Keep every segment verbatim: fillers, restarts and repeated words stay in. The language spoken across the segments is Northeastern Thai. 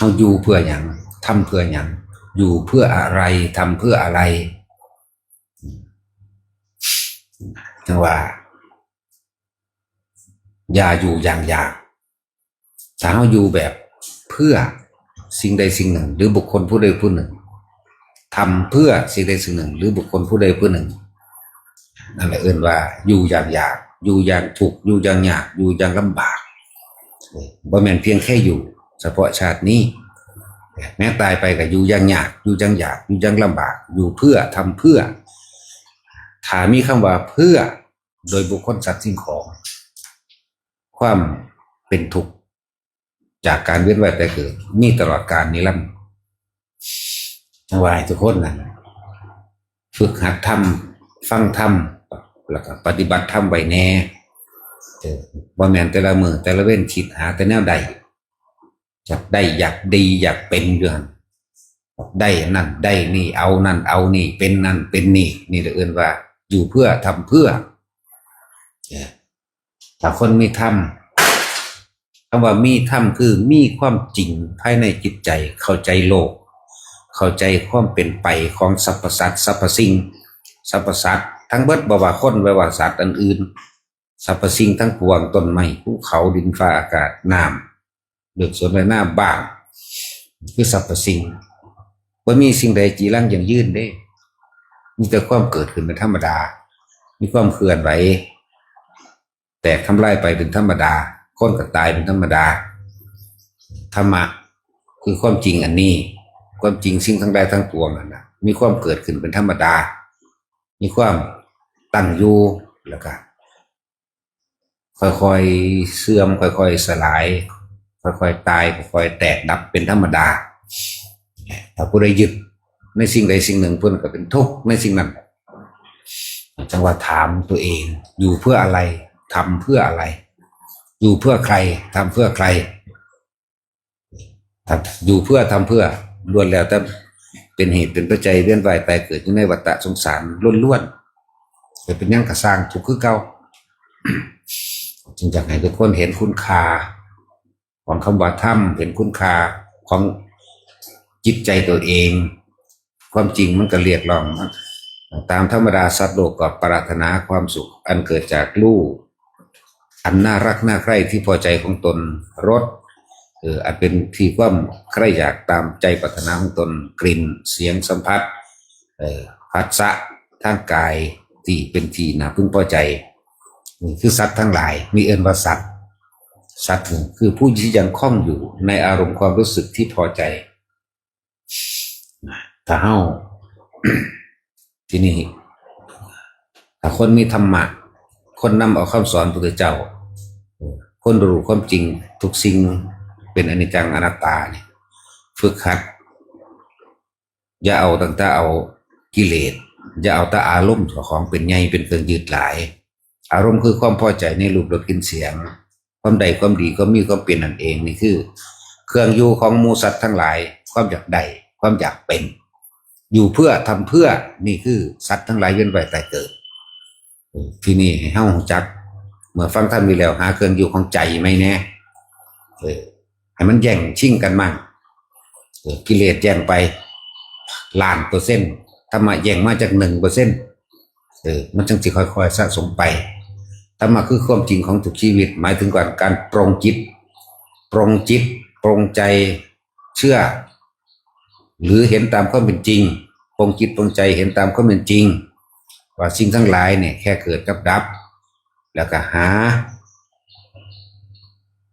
เราอยู่เพื่อหยัง ทำเพื่อหยัง อยู่เพื่ออะไร ทำเพื่ออะไร จั่งว่า อย่าอยู่อย่างอยาก ถ้าเราอยู่แบบเพื่อสิ่งใดสิ่งหนึ่ง หรือบุคคลผู้ใดผู้หนึ่ง ทำเพื่อสิ่งใดสิ่งหนึ่ง หรือบุคคลผู้ใดผู้หนึ่ง นั่นแหละเอิ้นว่าอยู่อย่างอยาก อยู่อย่างทุกข์ อยู่อย่างยาก อยู่อย่างลำบาก บ่แม่นเพียงแค่อยู่เฉพาะชาตินี้ แม้ตายไปก็อยู่อย่างยาก อยู่อย่างอยาก อยู่อย่างลำบาก อยู่เพื่อ ทำเพื่อ ถ้ามีคำว่าเพื่อ โดยบุคคลสัตว์สิ่งของ ความเป็นทุกข์จากการเวียนว่ายตายเกิด มีตลอดกาลนิรันดร์ จั่งว่าให้ทุกคนนั่น ฝึกหัดธรรม ฟังธรรม แล้วก็ปฏิบัติธรรมไว้แน่ เออ บ่แม่นแต่ละมื้อแต่ละเว็นคิดหาแต่แนวใด อยากได้อยากดีอยากเป็นอยู่หั่น อยากได้นั่นได้นี่ เอานั่นเอานี่ เป็นนั่นเป็นนี่ นี่แหละเอิ้นว่าอยู่เพื่อ ทำเพื่อ เออ ถ้าคนมีธรรม คำว่ามีธรรมคือมีความจริงภายในจิตใจ เข้าใจโลก เข้าใจความเป็นไปของสรรพสัตว์ สรรพสิ่ง สรรพสัตว์ทั้งเบิด บ่ว่าคน บ่ว่าสัตว์อันอื่น สรรพสิ่งทั้งปวง ต้นไม้ ภูเขา ดินฟ้าอากาศ น้ำ เลือกสวนไร่นาบ้าง คือสรรพสิ่ง บ่มีสิ่งใดจีรังยั่งยืนเด้ มีแต่ความเกิดขึ้นเป็นธรรมดา มีความเคลื่อนไหว แตกทำลายไปเป็นธรรมดา คนก็ตายเป็นธรรมดา ธรรมะคือความจริงอันนี้ ความจริงสิ่งทั้งหลายทั้งปวงนั่นนะ มีความเกิดขึ้นเป็นธรรมดา มีความตั้งอยู่ แล้วก็ ค่อยๆเสื่อม ค่อยๆสลาย ค่อยๆตาย ค่อยๆแตกดับเป็นธรรมดา ถ้าผู้ใดยึดในสิ่งใดสิ่งหนึ่ง เพิ่นก็เป็นทุกข์ในสิ่งนั้น จั่งว่าถามตัวเอง อยู่เพื่ออะไร ทำเพื่ออะไร อยู่เพื่อใคร ทำเพื่อใคร ถ้าอยู่เพื่อ ทำเพื่อ ล้วนแล้วแต่เป็นเหตุเป็นปัจจัยเวียนว่ายตายเกิดอยู่ในวัฏสงสารล้วนๆ จะเป็นหยังกะซ่าง ทุกข์คือเก่า จึงอยากให้ทุกคนเห็นคุณค่าของคำว่าธรรม เห็นคุณค่าของจิตใจตัวเอง ความจริงมันก็เรียกร้อง ตามธรรมดาสัตว์โลกก็ปรารถนาความสุขอันเกิดจากรูป อันน่ารักน่าใคร่ที่พอใจของตน รส เออ อันเป็นที่ความใคร่อยากตามใจปรารถนาของตน กลิ่น เสียง สัมผัส เออ ผัสสะทางกายที่เป็นที่น่าพึงพอใจ นี่คือสัตว์ทั้งหลาย มีเอิ้นว่าสัตว์ สัตว์คือผู้ที่ยังคล่องอยู่ในอารมณ์ความรู้สึกที่พอใจ ถ้าเฮา ทีนี้ ถ้าคนมีธรรมะ คนนำเอาคำสอนพระพุทธเจ้า คนรู้ความจริงทุกสิ่งเป็นอนิจจังอนัตตาเนี่ย ฝึกหัด อย่าเอาตั้งแต่เอากิเลส อย่าเอาแต่อารมณ์ของเป็นใหญ่เป็นเครื่องยึดหลาย อารมณ์คือความพอใจในรูปรสกลิ่นเสียง ความได้ความดีความมีความเป็นนั่นเอง นี่คือ เครื่องอยู่ของหมู่สัตว์ทั้งหลาย ความอยากได้ ความอยากเป็น อยู่เพื่อ ทำเพื่อ นี่คือสัตว์ทั้งหลายเวียนว่ายตายเกิด เออ ทีนี้ให้เฮารู้จัก เมื่อฟังธรรมนี้แล้ว หาเครื่องอยู่ของใจใหม่แน่ เออ ให้มันแย่งชิงกันมั่ง เออ กิเลสแย่งไปล้านเปอร์เซ็นต์ ธรรมะแย่งมาจากหนึ่งเปอร์เซ็นต์ เออ มันจั่งสิค่อยๆสะสมไป ธรรมะคือความจริงของทุกชีวิต หมายถึงการ การปรงจิต ปรงจิต ปรงใจ เชื่อ หรือเห็นตามความเป็นจริง ปรงจิตปรงใจเห็นตามความเป็นจริง ว่าสิ่งทั้งหลายเนี่ยแค่เกิดกับดับ แล้วก็หา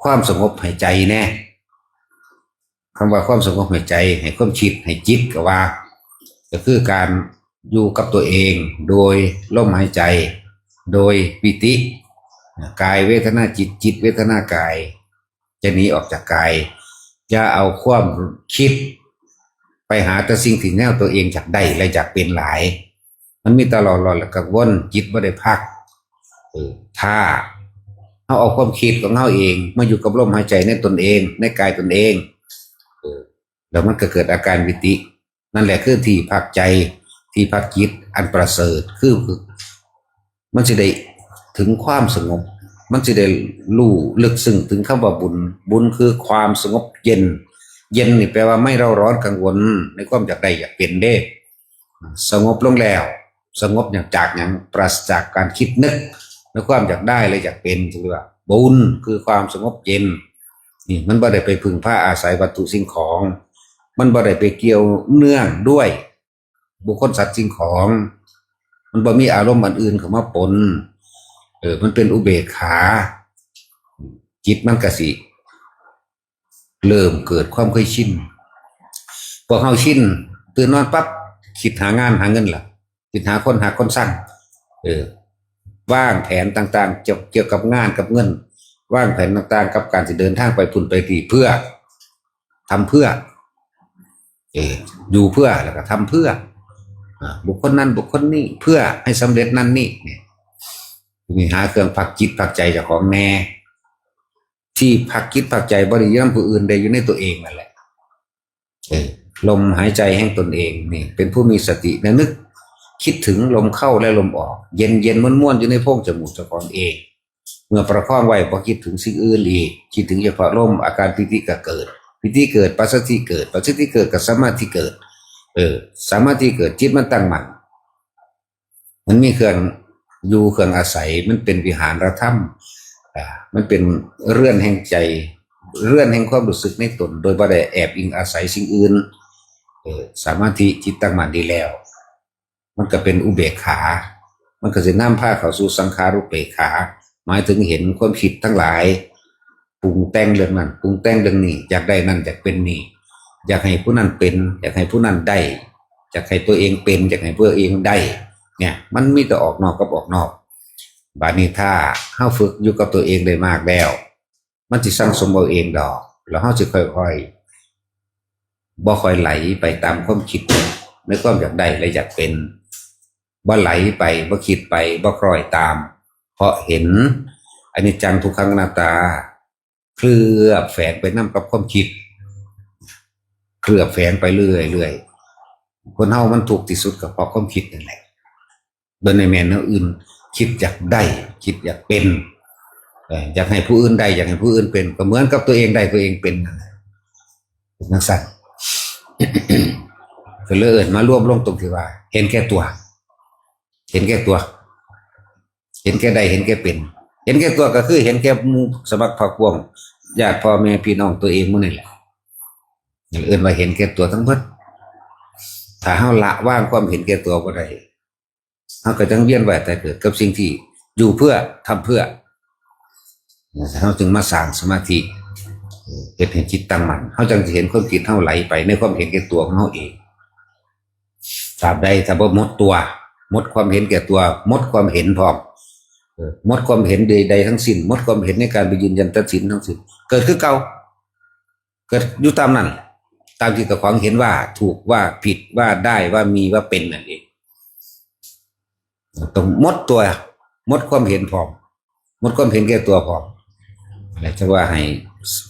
ความสงบให้ใจแน่ คำว่าความสงบให้ใจ ให้ความคิด ให้จิตก็ว่า ก็คือการอยู่กับตัวเอง โดยลมหายใจ โดยปีติ กายเวทนาจิต จิตเวทนากาย จะหนีออกจากกาย อย่าเอาความคิด ไปหาแต่สิ่งที่แนวตัวเองอยากได้และอยากเป็นหลาย มันมีแต่หลอนๆและกังวล จิตบ่ได้พัก เออ ถ้าเฮาเอาความคิดของเฮาเองมาอยู่กับลมหายใจในตนเอง ในกายตนเอง เออ แล้วมันก็เกิดอาการปีติ นั่นแหละคือที่พักใจ ที่พักจิตอันประเสริฐ คือ มันสิได้ถึงความสงบ มันสิได้รู้ลึกซึ้งถึงคำว่าบุญ บุญคือความสงบเย็น เย็นนี่แปลว่าไม่เร่าร้อนกังวลในความอยากได้อยากเป็นเด้ สงบลงแล้ว สงบอย่างจากอย่างปราศจากการคิดนึกในความอยากได้และอยากเป็นเรียกว่าบุญคือความสงบเย็น นี่มันบ่ได้ไปพึ่งพาอาศัยวัตถุสิ่งของ มันบ่ได้ไปเกี่ยวเนื่องด้วยบุคคลสัตว์สิ่งของ มันบ่มีอารมณ์อันอื่นเข้ามาปน เออ มันเป็นอุเบกขา จิตมันกะสิ เริ่มเกิดความเคยชิน พวกเฮาชิน ตื่นนอนปั๊บ คิดหางานหาเงินล่ะ คิดหาคนหาคนสั่ง เออ วางแผนต่างๆ เกี่ยวเกี่ยวกับงานกับเงิน วางแผนต่างๆ กับการสิเดินทางไปพุ้นไปพี้เพื่อ ทำเพื่อ เออ อยู่เพื่อ แล้วก็ทำเพื่อ อ่า บุคคลนั้นบุคคลนี้ เพื่อให้สำเร็จนั่นนี่ เนี่ย นี่หาเครื่องพักจิตพักใจเจ้าของแน่ ที่พักจิตพักใจบ่ได้อยู่นำผู้อื่น ได้อยู่ในตัวเองนั่นแหละ เออ ลมหายใจแห่งตนเองนี่ เป็นผู้มีสติระลึก คิดถึงลมเข้าและลมออก เย็นเย็นม่วนม่วนๆ อยู่ในโพรงจมูกเจ้าของเอง เมื่อประคองไว้บ่คิดถึงสิ่งอื่นอีก คิดถึงเฉพาะลม อาการปีติก็เกิด ปีติเกิด ปัสสัทธิเกิด ปัสสัทธิเกิดกับสมาธิเกิด เออ สมาธิเกิด จิตมันตั้งมั่น มันมีเครื่องอยู่เครื่องอาศัย มันเป็นวิหารธรรม อ่า มันเป็นเรือนแห่งใจ เรือนแห่งความรู้สึกในตน โดยบ่ได้แอบอิงอาศัยสิ่งอื่น เออ สมาธิจิตตั้งมั่นดีแล้ว มันก็เป็นอุเบกขา มันก็สินำพาเข้าสู่สังขารุปเบกขา หมายถึงเห็นความคิดทั้งหลาย ปรุงแต่งเรื่องนั้น ปรุงแต่งเรื่องนี้ อยากได้นั่น อยากเป็นนี่ อยากให้ผู้นั้นเป็น อยากให้ผู้นั้นได้ อยากให้ตัวเองเป็น อยากให้ตัวเองได้ เนี่ย มันมีแต่ออกนอกกับออกนอก บาดนี้ถ้าเฮาฝึกอยู่กับตัวเองได้มากแล้ว มันสิสั่งสมเอาเองดอก แล้วเฮาสิค่อยๆ บ่ค่อยไหลไปตามความคิด ในความอยากได้และอยากเป็น บ่ไหลไป บ่คิดไป บ่คล้อยตาม เพราะเห็นอนิจจังทุกขังอนัตตา เคลือบแฝงไปนำกับความคิด เคลือบแฝงไปเรื่อยๆ คนเฮามันทุกข์ที่สุดก็เพราะความคิดนั่นแหละ บ่ได้แม่นแนวอื่น คิดอยากได้ คิดอยากเป็น เอ่อ อยากให้ผู้อื่นได้ อยากให้ผู้อื่นเป็น ก็เหมือนกับตัวเองได้ตัวเองเป็นนั่นแหละ เป็นจั่งซั้น ก็เลยเอิ้นมารวมลงตรงที่ว่า เห็นแก่ตัว เห็นแก่ตัว เห็นแก่ได้ เห็นแก่เป็น เห็นแก่ตัวก็คือเห็นแก่หมู่สมัครพรรคพวก ญาติพ่อแม่พี่น้องตัวเองหมู่นี่แหละ เอิ้นว่าเห็นแก่ตัวทั้งหมด ถ้าเฮาละวางความเห็นแก่ตัวบ่ได้ เฮาก็จั่งเวียนว่ายตายเกิดกับสิ่งที่อยู่เพื่อ ทำเพื่อ เฮาจึงมาสร้างสมาธิ เฮ็ดให้จิตตั้งมั่น เฮาจั่งสิเห็นความคิดเฮาไหลไปในความเห็นแก่ตัวของเฮาเอง ตราบใดถ้าบ่หมดตัว หมดความเห็นแก่ตัว หมดความเห็นพร้อม เออ หมดความเห็นใดๆ ทั้งสิ้น หมดความเห็นในการไปยืนยันตัดสินทั้งสิ้น เกิดคือเก่า เกิดอยู่ตามนั้น ตามที่เจ้าของเห็นว่าถูก ว่าผิด ว่าได้ ว่ามี ว่าเป็นนั่นเอง ต้องหมดตัว หมดความเห็นพร้อม หมดความเห็นแก่ตัวพร้อม แล้วจั่งว่าให้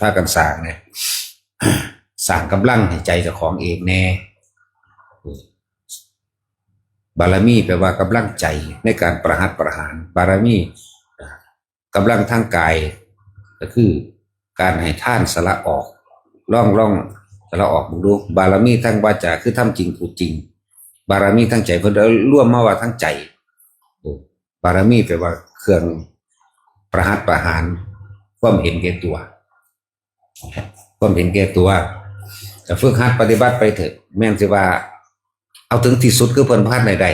พากันสร้างเนี่ย สร้างกำลังให้ใจเจ้าของเองแน่ บารมีแปลว่ากำลังใจในการประหัตประหาร บารมี กำลังทางกาย ก็คือการให้ทานสละออก ลอง ลองสละออกเบิ่งดู บารมีทางวาจาคือทำจริงพูดจริง บารมีทางใจ เพิ่นเอารวมมาว่าทางใจ เออ บารมีแปลว่าเครื่องประหัตประหารความเห็นแก่ตัว ความเห็นแก่ตัว ก็ฝึกหัดปฏิบัติไปเถอะ แม่นสิว่า เอาถึงที่สุดคือเพิ่นบ่ทันได้ได้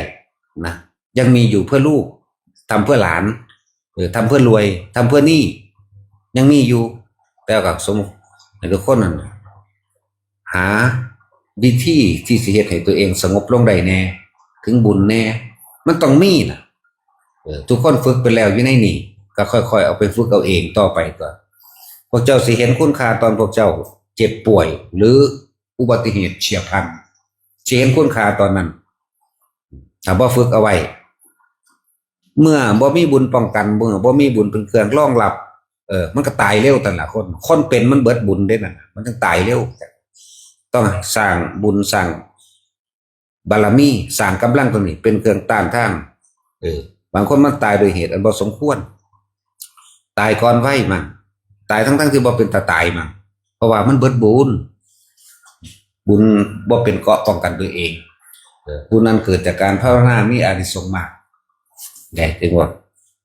นะ ยังมีอยู่เพื่อลูก ทำเพื่อหลาน เออ ทำเพื่อรวย ทำเพื่อหนี้ ยังมีอยู่ แต่ก็สม ให้ทุกคนนั่น หาวิธีที่สิเฮ็ดให้ตัวเองสงบลงได้แน่ ถึงบุญแน่ มันต้องมีน่ะ เออ ทุกคนฝึกไปแล้วอยู่ในนี่ ก็ค่อยๆ เอาไปฝึกเอาเองต่อไปตัว พวกเจ้าสิเห็นคุณค่าตอนพวกเจ้าเจ็บป่วย หรืออุบัติเหตุเฉียบพลัน สิเห็นคุณค่าตอนนั้น ถ้าบ่ฝึกเอาไว้ เมื่อบ่มีบุญป้องกัน เมื่อบ่มีบุญเป็นเครื่องรองรับ เออ มันก็ตายเร็วตันละคน คนเป็นมันเบิดบุญเด้นั่นน่ะ มันต้องตายเร็ว ต้องสร้างบุญ สร้างบารมี สร้างกำลังตรงนี้ เป็นเครื่องต้านทาน เออ บางคนมันตายโดยเหตุอันบ่สมควร ตายก่อนวัยมัน ตายทั้งๆที่บ่เป็นตาตายมัน เพราะว่ามันเบิดบุญ บุญบ่เป็นเกราะป้องกันตัวเอง เออ ผู้นั้นเกิดจากการภาวนามีอานิสงส์มาก แต่จึงว่า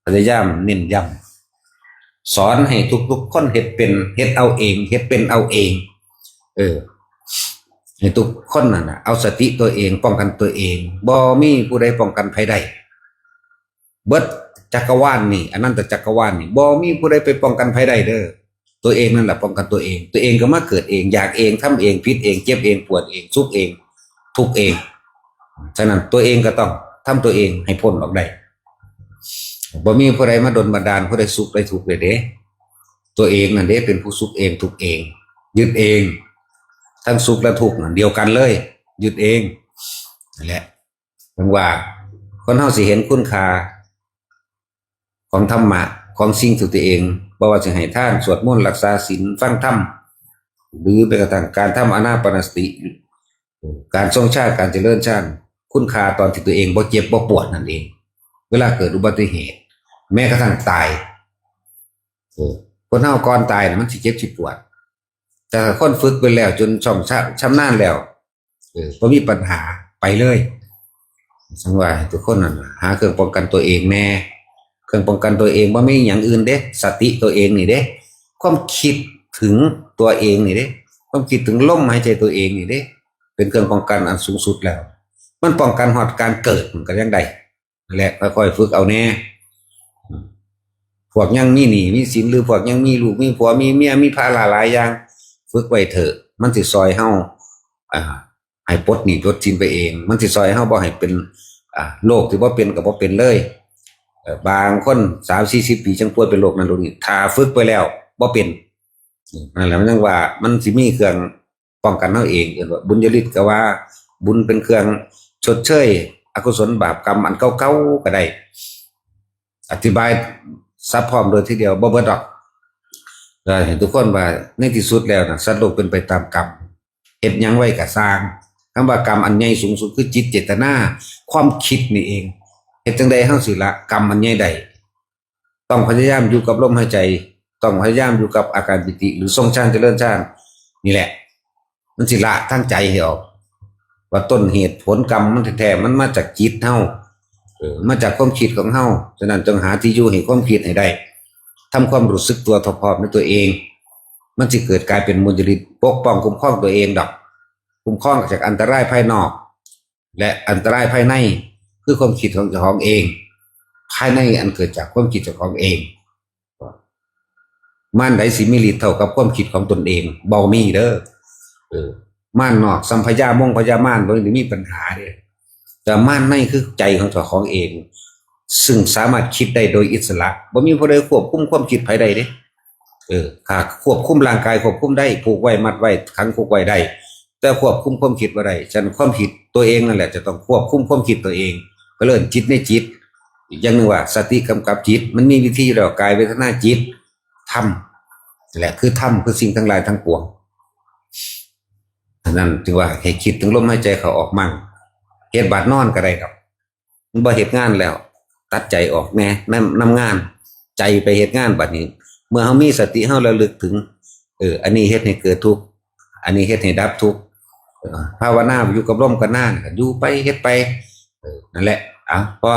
พยายามเน้นย้ำ สอนให้ทุกๆคนเฮ็ดเป็น เฮ็ดเอาเอง เฮ็ดเป็นเอาเอง เออ ให้ทุกคนนั่นน่ะ เอาสติตัวเอง ป้องกันตัวเอง บ่มีผู้ใดป้องกันไผได้ เบิดจักรวาลนี่ อนันตจักรวาลนี่ บ่มีผู้ใดไปป้องกันไผได้เด้อ ตัวเองนั่นแหละป้องกันตัวเอง ตัวเองก็มาเกิดเอง อยากเอง ทำเอง ผิดเอง เจ็บเอง ปวดเอง สุขเอง ทุกข์เอง ฉะนั้นตัวเองก็ต้องทำตัวเองให้พ้นออกได้ บ่มีผู้ใดมาดลบันดาลผู้ใดสุขได้ทุกข์เลยเด้ ตัวเองนั่นเด้เป็นผู้สุขเอง ทุกข์เอง ยึดเอง ทั้งสุขและทุกข์นั่นเดียวกันเลย ยึดเอง นั่นแหละ ถึงว่าคนเฮาสิเห็นคุณค่าของธรรมะ ของสิ่งที่ตัวเอง บ่ว่าสิให้ทาน สวดมนต์ รักษาศีล ฟังธรรม หรือแม้กระทั่งการทำอานาปานสติ การทรงฌาน การเจริญฌาน คุณค่าตอนที่ตัวเองบ่เจ็บบ่ปวดนั่นเอง เวลาเกิดอุบัติเหตุ แม้กระทั่งตาย เออ คนเฮาก่อนตายน่ะมันสิเจ็บสิปวด แต่ถ้าคนฝึกไปแล้วจนช่ำชำนาญแล้ว เออ บ่มีปัญหา ไปเลย สังว่าให้ทุกคนนั่นน่ะ หาเครื่องป้องกันตัวเองแน่ เครื่องป้องกันตัวเองบ่มีอย่างอื่นเด้ สติตัวเองนี่เด้ ความคิดถึงตัวเองนี่เด้ ความคิดถึงลมหายใจตัวเองนี่เด้ เป็นเครื่องป้องกันอันสูงสุดแล้ว มันป้องกันฮอดการเกิดมันก็ยังได้ นั่นแหละ ค่อยๆฝึกเอาแน่ พวกยังมีหนี้มีสิน หรือพวกยังมีลูกมีผัวมีเมีย มีภาระหลายอย่าง ฝึกไว้เถอะ มันสิซอยเฮา อ่า ให้ปลดหนี้ปลดสินไปเอง มันสิซอยเฮาบ่ให้เป็น อ่า โรคที่บ่เป็นก็บ่เป็นเลย เอ่อ บางคนสามสี่สิบปีจังป่วยเป็นโรคนั้นโรคนี้ ถ้าฝึกไปแล้วบ่เป็น นั่นแหละ มันยังว่ามันสิมีเครื่องป้องกันเฮาเอง เอิ้นว่าบุญญาฤทธิ์ ก็ว่าบุญเป็นเครื่องชดเชยอกุศลบาปกรรมอันเก่าๆก็ได้ อธิบายซับพร้อมโดยทีเดียวบ่เบิดดอก ก็ให้ทุกคนว่าในที่สุดแล้วน่ะ สัตว์โลกเป็นไปตามกรรม เฮ็ดหยังไว้ก็ซ่าง คำว่ากรรมอันใหญ่สูงสุดคือจิตเจตนา ความคิดนี่เอง เฮ็ดจั่งใดเฮาสิละกรรมอันใหญ่ได้ ต้องพยายามอยู่กับลมหายใจ ต้องพยายามอยู่กับอาการปีติ หรือทรงฌานเจริญฌาน นี่แหละ มันสิละทางใจให้ออก ว่าต้นเหตุผลกรรมมันแท้ๆ มันมาจากจิตเฮา เออ มาจากความคิดของเฮา ฉะนั้นจงหาที่อยู่ให้ความคิดให้ได้ ทำความรู้สึกตัวพร้อมๆในตัวเอง มันสิเกิดกลายเป็นบุญญาฤทธิ์ ปกป้องคุ้มครองตัวเองดอก คุ้มครองจากอันตรายภายนอก และอันตรายภายใน คือความคิดของเจ้าของเอง ภายในอันเกิดจากความคิดเจ้าของเอง มารใดสิมีฤทธิ์เท่ากับความคิดของตนเอง บ่มีเด้อ เออ มารนอก ส่ำพญามงพญามาร บ่ได้มีปัญหาเด้ แต่มารในคือใจของเจ้าของเอง ซึ่งสามารถคิดได้โดยอิสระ บ่มีผู้ใดควบคุมความคิดไผได้เด้ เออ ถ้าควบคุมร่างกายควบคุมได้ ผูกไว้มัดไว้ ขังคุกไว้ได้ แต่ควบคุมความคิดบ่ได้ ฉะนั้นความคิดตัวเองนั่นแหละจะต้องควบคุมความคิดตัวเอง ก็เริ่มจิตในจิต อีกอย่างหนึ่งว่าสติกำกับจิต มันมีวิธีแล้ว กายเวทนาจิต ธรรม นั่นแหละคือธรรม คือสิ่งทั้งหลายทั้งปวง ฉะนั้นจึงว่าให้คิดถึงลมหายใจเข้าออกมั่ง เฮ็ดบาดนอนก็ได้ดอก มันบ่เฮ็ดงานแล้ว ตัดใจออกแน่ นำ นำงาน ใจไปเฮ็ดงานบัดนี้ เมื่อเฮามีสติ เฮาระลึกถึง เออ อันนี้เฮ็ดให้เกิดทุกข์ อันนี้เฮ็ดให้ดับทุกข์ เออ ภาวนาอยู่กับลมกับนาน อยู่ไป เฮ็ดไป เออ นั่นแหละ อ่ะ พอ